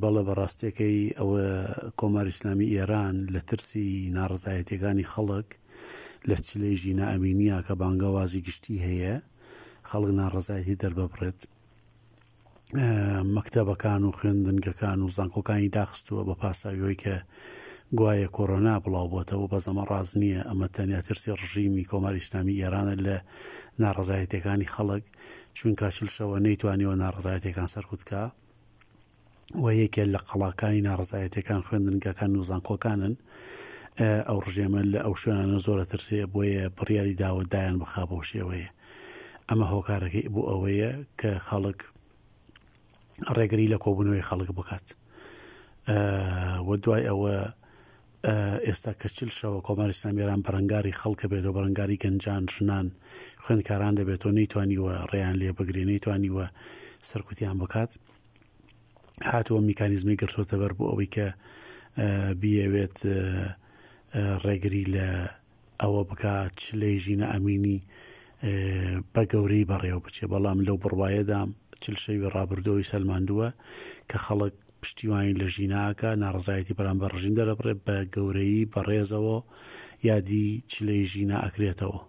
بەڵێ بەڕاستیەکەی ئەوە کۆماری ئیسلامی ئێران لە ترسی ناڕەزایەتیەکانی خەڵک لە چلەی ژینا ئەمینیە کە بانگەوازی گشتی هەیە خەڵک ناڕەزایەتی دەرببڕێت مەکتەبەکان و خوێندنگەکان و زانکۆکانی داخستووە بە پاساویەوەی کە گوایە کۆرۆنا بڵاو بۆتەوە بەس ئەمە ڕاست نییە ئەمە تەنیا ترسی ڕژیمی کۆماری ئیسلامی ئێرانە لە ناڕەزایەتیەکانی خەڵک چونکە چل شەوە نەیتوانیوە ناڕەزایەتیەکان سەرکوت کا و یەکێ لە قەڵاکانی ناڕەزایەتیەکان خوێندنگەکان و زانکۆکانن ئەو ڕژێمە لە ئەو شوێنانە زۆرە ترسێ بۆیە بڕیاری داوە دایان بخا بەو شێوەیە ئەمە هۆکارەکەی بۆ ئەوەیە کە خەڵک ڕێگری لە کۆبوونەوەی خەڵک بکات و دوای ئەوە ئێستا کە چل شەوە کۆماری ئیسلامی ئێران بەرەنگاری خەڵکە بێتەوە بەرەنگاری گەنجان ژنان خوێندکاران دەبێتەوە نەیتوانیوە ڕێیان لێ بگرێ نەیتوانیوە سەرکوتیان بکات هاتووە میکانیزمی گرتوتە بەر بۆ ئەوەی کە بیەوێت ڕێگری لە ئەوە بکا چلەی ژینا ئەمینی بە گەورەی بەڕێوە بچێ، بەڵام لەو بڕوایەدام چل شەوی ڕابردوو ئەوی سەلماندووە کە خەڵک پشتیوانی لە ژینا ئەکا، ناڕەزایەتی بەرامبەر ڕژیم دەرەبڕێ، بە گەورەیی بە ڕێزەوە یادی چلەی ژینا ئەکرێتەوە.